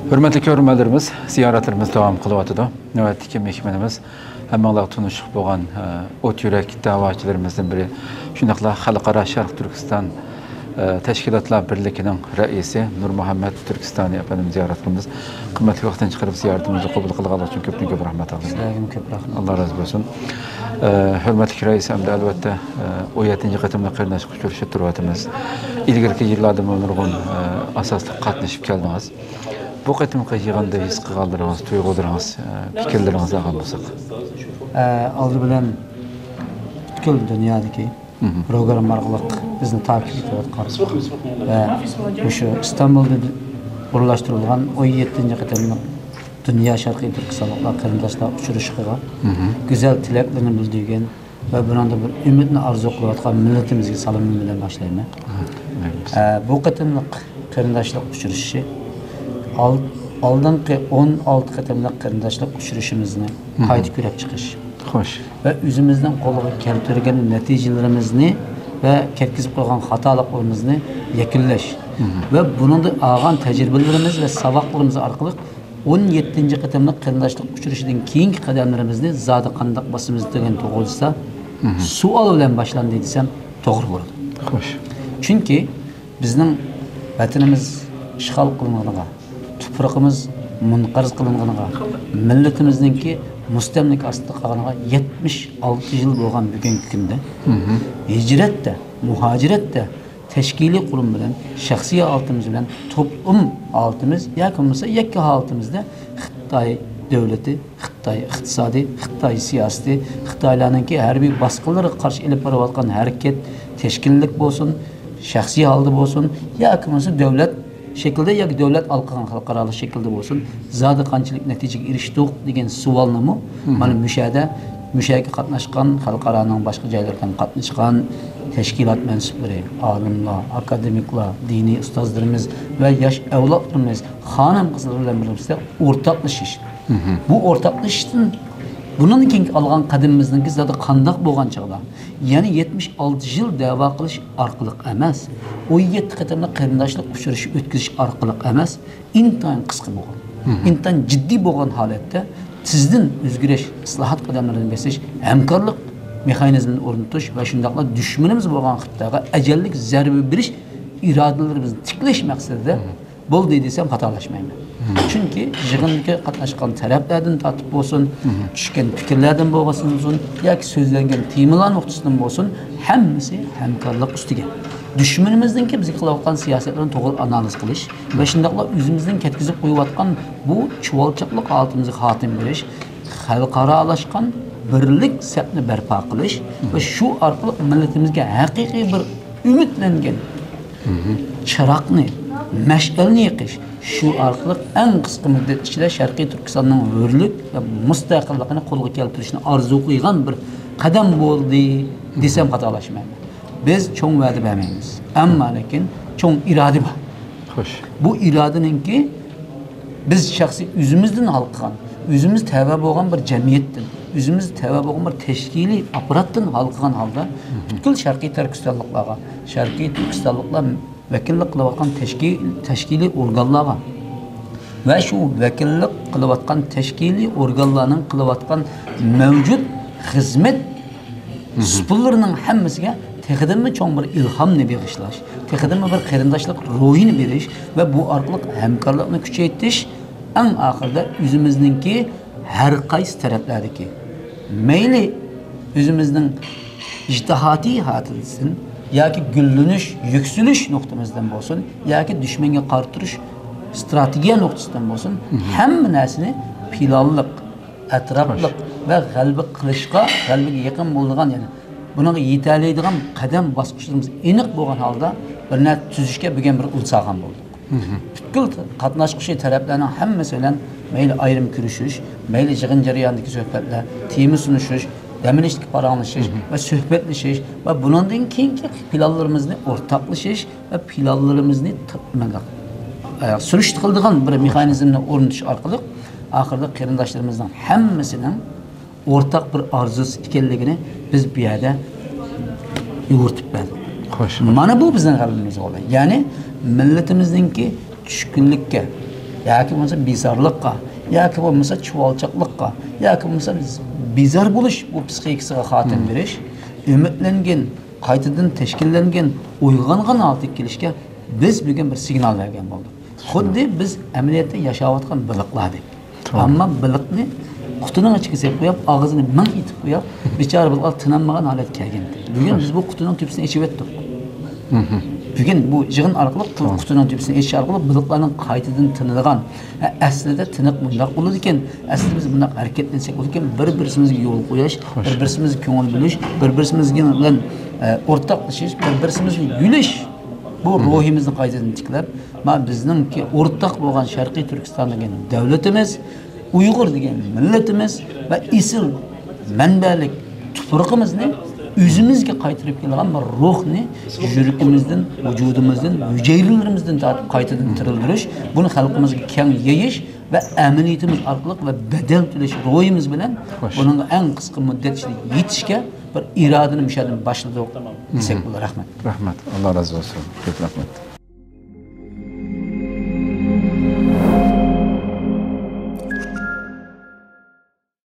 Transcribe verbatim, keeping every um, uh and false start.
ھۆرمەتلىك كۆرۈرمەنلىرىمىز، زىيارەتلىرىمىز داۋام قىلىۋاتىدۇ. نۆۋەتتىكى مېھمىنىمىز ھەممىڭلارغا تونۇشلۇق بولغان، ئە، ئوت يۈرەك دەۋاچىلىرىمىزدىن بىرى، شۇنداقلا خەلقئارا شەرقىي تۈركىستان، ئە، تەشكىلاتلار بىرلىكىنىڭ رەئىسى نۇرمۇھەممەت تۈركىستانى ئەپەندىمىزنى زىيارەت قىلىمىز. قىممەتلىك ۋاقتىنى چىقىرىپ زىيارىتىمىزنى قوبۇل قىلغانلىقى ئۈچۈن كۆپتىن كۆپ رەھمەت ئاڭلايمىز. سىلەرگىمۇ كۆپ رەھمەت. ئاللا رازى بولسۇن. ئە، ھۆرمەتلىك رەئىس ھەمدە ئەلۋەتتە، ئە، ئون يەتتىنچى قېتىملىق قېرىنداشلىق ئۇچرىشىپ تۇرۇۋاتىمىز. ئىلگىرىكى يىللاردىمۇ نۇرغۇن، ئە، ئاساسلىق قاتنىشىپ كەلدىڭىز. بۇ قېتىمقى يىغىندا ھېس قىلغانلىرىڭىز، تۇيغۇلىرىڭىز، ئە، پىكىرلىرىڭىزنى ئالغان بولساق. ئە، ئالدى بىلەن پۈتكۈل دۇنيادىكى مھم. پروگرامما ئارقىلىق بىزنى تاكىپ ئېتىۋاتقان ۋە مۇشۇ ئىستانبۇلدا ئورۇنلاشتۇرۇلغان ئون يەتتىنچى قېتىملىق دۇنيا شەرقىي تۈركىستانلىقلار قېرىنداشلار ئۇچرىشىقىغا مھم. گۈزەل تىلەكلىرىنى بىلدۈرگەن ۋە بۇنىڭدا بىر ئۈمىدنى ئارزۇ قىلىۋاتقان مىللىتىمىزگە سالىمىم بىلەن باشلايمەن. ھە، ئە، بۇ قېتىملىق قېرىنداشلىق ئۇچرىشىشى ئال-، ئالدىنقى ئون ئالتە قېتىملىق قېرىنداشلىق ئۇچرىشىشىمىزنى مھم. قايتا كۆرۈپ چىقىش. خوش. ۋە ئۆزىمىزنىڭ قولغا كەلتۈرگەن نەتىجىلىرىمىزنى ۋە كەتكۈزۈپ قويغان خاتالىقلىرىمىزنى يەكۈنلەش مھم. ۋە بۇنىڭدىن ئالغان تەجرىبىلىرىمىز ۋە ساۋاقلىرىمىز ئارقىلىق ئون يەتتىنچى قېتىملىق قېرىنداشلىق ئۇچرىشىشىدىن كېيىنكى قەدەملىرىمىزنى زادى قانداق باسىمىز دېگەن توغرىسىدا مھم. سوئال بىلەن باشلاندى دېسەم توغرا بولىدۇ. خوش. چۈنكى بىزنىڭ ۋەتىنىمىز ئىشغال قىلىنغىنىغا، تۇپرىقىمىز مۇنقەرز قىلىنغىنىغا، مىللىتىمىزنىڭكى مۇستەملىكە ئاستىدا قالغىنىغا يەتمىش ئالتە يىل بولغان بۈگۈنكى كۈندە مھم. ھىجرەتتە، مۇھاجىرەتتە تەشكىلىي قۇرۇم بىلەن، شەخسىي ھالىتىمىز بىلەن، توپلۇم ھالىتىمىز ياكى بولمىسا يەككە ھالىتىمىزدە خىتاي دۆلىتى، خىتاي ئىقتىسادى، خىتاي سىياسىتى، خىتايلارنىڭكى ھەربىي باسقۇنلىرىغا قارشى ئېلىپ بېرىۋاتقان ھەرىكەت تەشكىللىك بولسۇن، شەخسىي ھالدا بولسۇن ياكى بولمىسا دۆلەت شەكلىدە ياكى دۆلەت ئالقىغان خەلقئارالىق شەكىلدە بولسۇن، زادى قانچىلىك نەتىجىگە ئېرىشتۇق دېگەن سوئالنىمۇ مھم. مانا مۇشۇ يەردە، مۇشۇ يەرگە قاتناشقان، خەلقئارانىڭ باشقا جايلىرىدىن قاتناشقان تەشكىلات مەنسۇپلىرى، ئالىملار، ئاكادېمىكلار، دىنىي ئۇستازلىرىمىز ۋە ياش ئەۋلادلىرىمىز، خانىم-قىزلار بىلەن بىرلىكتە ئورتاقلىشىش. مھم. بۇ ئورتاقلىشىشتىن بۇنىڭدىن كېيىنكى ئالغان قەدىمىمىزنىڭكى زادى قانداق بولغان چاغدا، يەنى يەتمىش ئالتە يىل دەۋا قىلىش ئارقىلىق ئەمەس، ئون يەتتە قېتىملىق قېرىنداشلىق ئۇچرىشىشى ئۆتكۈزۈش ئارقىلىق ئەمەس، ئىنتايىن قىسقا بولغان، مھم. ئىنتايىن جىددىي بولغان ھالەتتە تېزدىن ئۆزگىرىش، ئىسلاھات قەدەملىرىنى بېسىش، ھەمكارلىق مېخانىزمىنى ئورنىتىش ۋە شۇنداقلا دۈشمىنىمىز بولغان خىتايغا ئەجەللىك زەربە بېرىش ئىرادىلىرىمىزنى تىكلەش مەقسىتىدە مھم. بولدى دېسەم خاتالاشمايمەن. مھم. چۈنكى يىغىنغا قاتناشقان تەرەپلەردىن تارتىپ بولسۇن، مھم. چۈشكەن پىكىرلەردىن بولسۇن ياكى سۆزلەنگەن تېمىلار نۇقتىسىدىن بولسۇن، ھەممىسى ھەمكارلىق ئۈستىگە. دۈشمىنىمىزنىڭكى بىزگە قىلىۋاتقان سىياسەتلىرىنى توغرا ئانالىز قىلىش ۋە شۇنداقلا ئۆزىمىزنىڭ كەتكۈزۈپ قويۇۋاتقان بۇ چۇۋالچاقلىق ھالىتىمىزگە خاتىمە بېرىش، خەلقئارالاشقان بىرلىك سەپنى بەرپا قىلىش ۋە شۇ ئارقىلىق مىللىتىمىزگە ھەقىقىي بىر ئۈمىدلەنگەن چىراغنى، مەشئەلنى يېقىش، شۇ ئارقىلىق ئەڭ قىسقا مۇددەت ئىچىدە شەرقىي تۈركىستاننىڭ ھۆرلۈك ۋە مۇستەقىللىقىنى قولغا كەلتۈرۈشنى ئارزۇ قىلغان بىر قەدەم بولدى دېسەم خاتالاشمايمەن. بىز چوڭ ۋەدە بەرمەيمىز، ئەمما لېكىن چوڭ ئىرادە بار. خوش. بۇ ئىرادىنىڭكى بىز شەخسىي ئۆزىمىزدىن ھالقىغان، ئۆزىمىز تەۋە بولغان بىر جەمئىيەتتىن، ئۆزىمىز تەۋە بولغان بىر تەشكىلىي ئاپپاراتتىن ھالقىغان ھالدا پۈتكۈل شەرقىي تۈركىستانلىقلارغا، شەرقىي تۈركىستانلىقلار ۋەكىللىك قىلىۋاتقان تەشكىل-، تەشكىلىي ئورگانلارغا ۋە شۇ ۋەكىللىك قىلىۋاتقان تەشكىلىي ئورگانلارنىڭ قىلىۋاتقان مەۋجۇت خىزمەت سۇپىلىرىنىڭ ھەممىسىگە تېخىدىنمۇ چوڭ بىر ئىلھامنى بېغىشلاش، تېخىدىنمۇ بىر قېرىنداشلىق روھىنى بېرىش ۋە بۇ ئارقىلىق ھەمكارلىقنى كۈچەيتىش، ئەڭ ئاخىرىدا ئۆزىمىزنىڭكى ھەر قايسى تەرەپلەردىكى، مەيلى ئۆزىمىزنىڭ ئىجتىھادىي ھالىتىدىن ياكى گۈللىنىش، يۈكسىلىش نۇقتىمىزدىن بولسۇن، ياكى دۈشمەنگە قارشى تۇرۇش ئىستراتېگىيە نۇقتىسىدىن بولسۇن، ھەممە نەرسىنى پىلانلىق، ئەتراپلىق ۋە غەلىبە قىلىشقا، غەلىبىگە يېقىن بولىدىغان، يەنى بۇنىڭغا يېتەلەيدىغان قەدەم باسقۇچلىرىمىز ئېنىق بولغان ھالدا بىر نەرسە تۈزۈشكە بۈگۈن بىر ئۇل سالغان بولدۇق. پۈتكۈل قاتناشقۇچى تەرەپلەرنىڭ ھەممىسى بىلەن مەيلى ئايرىم كۆرۈشۈش، مەيلى يىغىن جەريانىدىكى سۆھبەتلەر، تېما سۇنۇشۇش، دەم ئېلىشتىكى پاراڭلىشىش ۋە سۆھبەتلىشىش ۋە بۇنىڭدىن كېيىنكى پىلانلىرىمىزنى ئورتاقلىشىش ۋە پىلانلىرىمىزنى ت-، نېمە، ئاياغ سۈرۈشتە قىلىدىغان بىر مېخانىزمنى ئورنىتىش ئارقىلىق ئاخىرىدا قېرىنداشلىرىمىزنىڭ ھەممىسىنىڭ ئورتاق بىر ئارزۇسى ئىكەنلىكىنى بىز بۇ يەردە يورۇتۇپ بەردۇق. خوش. مانا بۇ بىزنىڭ غەلىبىمىز بولدى. يەنى مىللىتىمىزنىڭكى چۈشكۈنلۈككە، ياكى بولمىسا بىزارلىققا، ياكى بولمىسا چۇۋالچاقلىققا، ياكى بولمىسا بىز-، بىزار بولۇش، بۇ پسىخىكىسىغا خاتىمە بېرىش، ئۈمىدلەنگەن، قايتىدىن تەشكىللەنگەن، ئويغانغان ھالەتكە كېلىشكە بىز بۈگۈن بىر سىگنال بەرگەن بولدۇق. خۇددى بىز ئەمەلىيەتتە ياشاۋاتقان بېلىقلاردەك. توغرا. ئەمما بېلىقنى قۇتىنىڭ ئىچىگە سېلىپ قويۇپ، ئاغزىنى مىڭ ئېتىپ قويۇپ، بىچارە بېلىقلار تىنالمىغان ھالەتكە كەلگەن. بۈگۈن بىز بۇ قۇتىنىڭ تۈپىسىنى ئېچىۋەتتۇق. بۈگۈن بۇ يىغىن ئارقىلىق، بۇ قۇتىنىڭ تۈپىسىنى ئېچىش ئارقىلىق بېلىقلارنىڭ قايتىدىن تىنىدىغان، ھە، ئەسلىدە تىنىق مۇنداق بولىدىكەن، ئەسلىدە بىز مۇنداق ھەرىكەتلەنسەك بولىدىكەن، بىر-بىرسىمىزگە يول قويۇش، بىر-بىرسىمىزگە كۆڭۈل بۆلۈش، بىر-بىرسىمىز بىلەن، ئە، ئورتاقلىشىش، بىر-بىرسىمىزگە يۈلۈش، بۇ روھىمىزنى قايتىدىن تىكلەپ، مانا بىزنىڭكى ئورتاق بولغان شەرقىي تۈركىستان دېگەن دۆلىتىمىز، ئۇيغۇر دېگەن مىللىتىمىز ۋە ئېسىل مەنبەلىك تۇپرىقىمىزنى ئۆزىمىزگە قايتۇرۇپ كېلىدىغان بىر روھنى يۈرىكىمىزدىن، ۋۇجۇدىمىزدىن، ھۈجەيرىلىرىمىزدىن تارتىپ قايتىدىن تىرىلدۈرۈش، بۇنى خەلقىمىزگە كەڭ يېيىش ۋە ئەمەلىيىتىمىز ئارقىلىق ۋە بەدەل تۆلەش روھىمىز بىلەن بۇنىڭغا ئەڭ قىسقا مۇددەت ئىچىدە يېتىشكە بىر ئىرادىنى مۇشۇ يەردىن باشلىدۇق دېسەك بولىدۇ. رەھمەت. رەھمەت. ئاللا رازى بولسۇن. كۆپ رەھمەت.